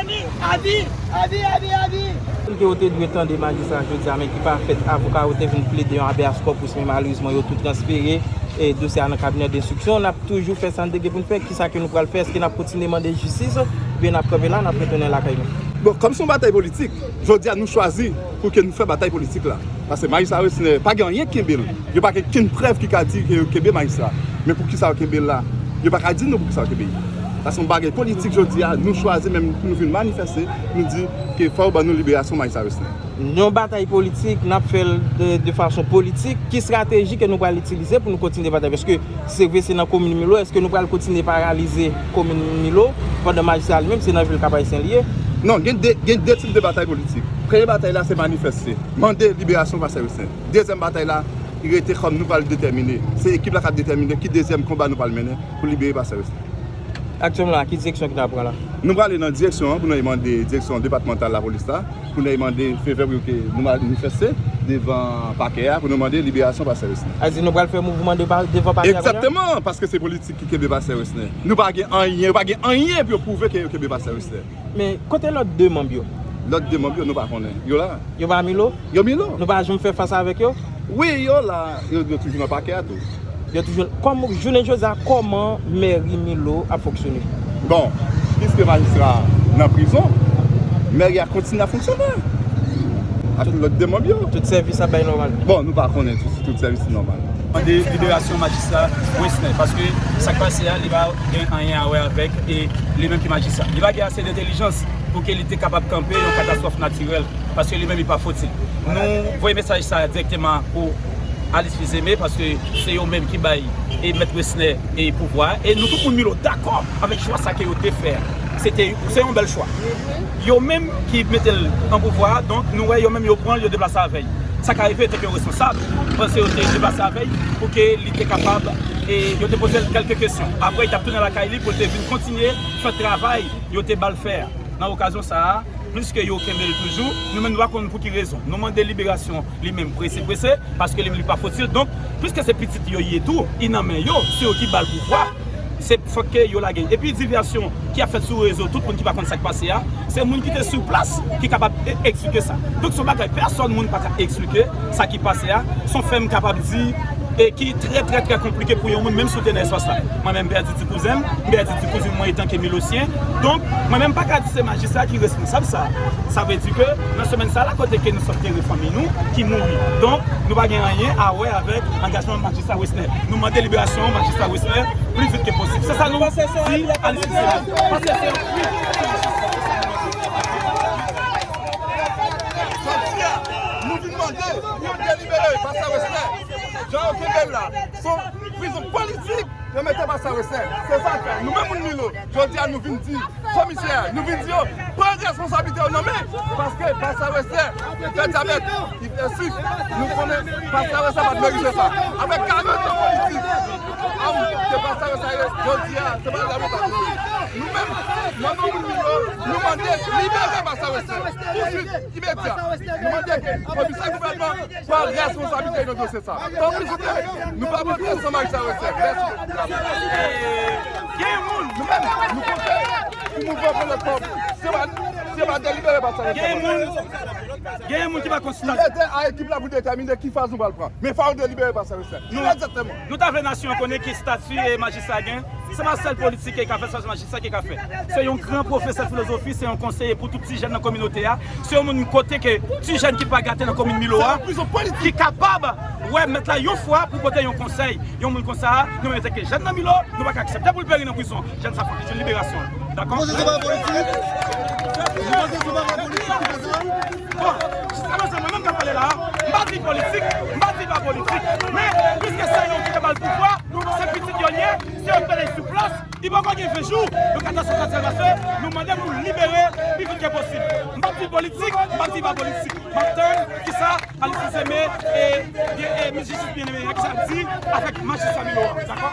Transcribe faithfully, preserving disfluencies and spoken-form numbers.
Avi! Avi! Avi! Avi! Ke yo te dwe tande majistra jodi a, men ki pa fèt, avoka yo te vin plede yon habeas corpus, men malerezman, yo tou transfere e dosye a nan kabinè denstriksyon. N ap toujou fè sa n te gen pou n fè. Kisa ke nou pral fè? Èske n ap kontinye mande jistis, oubyen n ap kanpe la, n ap retounen lakay nou? Bon, kòm se yon batay politik, jodi a nou chwazi pou ke nou fè batay politik la. Paske majistra Resner pa gen anyen k kenbe l. Yo pa gen kenn prèv ki ka di ke yo kenbe majistra. Men poukisa yo kenbe l la? Yo pa ka di nou poukisa yo kenbe l. Sa se yon bagay politik jodi a, nou chwazi menm pou nou vin manifeste, nou di ke fò yo ban nou liberasyon majistra Resner. Yon batay politik, n ap fè l de, de fason politik. Ki estrateji ke nou pral itilize pou nou kontinye batay? Paske se vre, se nan komin Milo. Èske nou pral kontinye paralize komin Milo pandan majistra li menm, se nan vil Kap Ayisyen li ye? Non, gen de, gen de tip de batay politik. Premye batay la, se manifeste, mande liberasyon pastè Resner. Dezyèm batay la, li rete kòm nou pral detèmine. Se ekip la k ap detèmine ki dezyèm konba nou pral mennen pou libere pastè Resner. Aktyèlman la, ki direksyon ke n ap pran la? Nou prale nan direksyon an pou nou al mande direksyon depatmantal lapolis la, pou nou al mande fevè pou ke nou manifeste devan pakè a, pou nou mande liberasyon pastè Resner. Sa vle di nou pral fè mouvman de pa-, devan pakè a kounye a? Egzakteman, paske se politik ki kenbe pastè Resner. Nou pa gen anyen, yo pa gen anyen pou yo pwouve ke yo kenbe pastè Resner. Men kote lòt de manm yo? Lòt de manm yo, nou pa konnen. Yo la. Yo pa Milo? Yo Milo. Nou pa janm fè fas avèk yo? Wi, yo la. Yo, yo toujou nan pakè a tou. Yo toujou. Kòm, jounen jodi a, kòman mèri Milo ap fonksyone? Bon, piske majistra nan prizon, mèri a kontinye ap fonksyone. Ak lòt de manm yo. Tout sèvis ap bay nòmal? Bon, nou pa konnen tout, tout sèvis nòmal. Mande liberasyon majistra Resner, paske sa k pase a, li pa gen anyen a wè avèk e li menm ki majistra. Li pa gen ase entèlijans pou ke li te kapab kanpe yon katastwòf natirèl, paske li menm li pa fotil. Nou voye mesaj sa a dirèkteman pou Alice Fils-Aimé, paske se yo menm ki bay e mèt Resner e pouvwa a. E nou tout moun Milo dakò avèk chwa sa ke yo te fè a. Se te, se yon bèl chwa. Yo menm ki mete l an pouvwa a, donk nou wè yo menm yo pran l, yo deplase avè l. Sa ka rive, yo te gen responsab, paske yo te deplase avè l pou ke li te kapab, e yo te poze l kèlke kesyon. Apre, li t ap tounen lakay li pou l te vin kontinye fè travay yo te ba l fè a. Nan okazyon sa a, pliske yo kenbe l toujou, nou menm nou pa konn pou ki rezon. Nou mande liberasyon li menm prese, prese, paske li menm li pa fotil. Donk, pliske se pitit yo ye tou, li nan men yo, se yo ki ba l pouvwa. Se fòk ke yo lage l. Epi divèsyon ki ap fèt sou rezo, tout moun ki pa konn sa k pase a, se moun ki te sou plas ki kapab e-, eksplike sa. Donk, se yon bagay pèsòn moun pa ka eksplike sa ki pase a. Se yon fè m kapab di e ki trè, trè, trè konplike pou yon moun, menm si w te nan espas la. Mwen menm, m pèdi ti kouzen m, m pèdi ti kouzin mwen etanke Milosyen. Donk, mwen menm, m pa ka di se majistra ki responsab sa. Sa vle di ke nan semèn sa la, kote ke nou sot antere fanmi nou ki mouri. Donk, nou pa gen anyen a wè avèk angajman majistra Resner. Nou mande liberasyon majistra Resner pli vit ke posib. Se sa nou di Alice Fils-Aimé. Paske se yon krim. Jodi a, nou vin mande pou yo delibere pastè Resner. Jan yo kenbe l la, se yon prizon politik yo mete pastè Resner. Se sa k fè nou menm moun Milo, jodi a nou vin di komisè a, nou vin di yo, pran responsablite yo nan men, paske pastè Resner fè dyabèt, li fè sik, nou konnen pastè Resner pa t merite sa. Apre karant an politik, a, ke pastè Resner ye, jodi a, se pa lamontan. Nou menm, nan non moun Milo, nou mande libere pastè Resner. Tousuit, imedya. Nou mande ke komisè gouvènman pran responsablite nan dosye sa. Tanpri, souple, nou pa pote san majistra Resner. Mèsi. Gen moun. Nou menm, nou pote pou mouvman pran lòt fòm. Se pa, se pa delibere pastè Resner. Gen moun. Gen moun ki pa konn sa. Li rete a ekip la pou detèmine ki faz nou pral pran. Men fò yo delibere pastè Resner. Nou, egzakteman. Nou ta vle nasyon an konnen ki estati e majistra gen. Se pa sèl politik ki ka fè sa, se majistra ki ka fè. Se yon gran pwofesè filozofi, se yon konseye pou tout ti jèn nan kominote a. Se yon moun kote ke ti jèn ki pa gate nan komin Milo a, ki kapab wè mèt la yon fwa pou pote yon konsèy. Yon moun konsa, nou menm antanke jèn nan Milo, nou pa ka aksepte pou l peri nan prizon. Jèn sa fòk li jwenn liberasyon. Dakò? Ou panse se pa politik? Ou panse se pa politik ki fè sa? Bon, jiskaprezan, mwen menm k ap pale la a, m pa di politik, m pa di pa politik. Men, piske se yo ki te ba l pouvwa, se pitit yo l ye, se yo ki mete l sou plas, li poko gen ven jou, yon katastwòf natirèl pase, nou mande pou l libere pi vit ke posib. M pa di politik, m pa di pa politik. M ap tann kisa Alice Fils-Aimé e, e, e minis jistis Bien-Aimé a, kisa l ap di avèk majistra Milo a, dakò?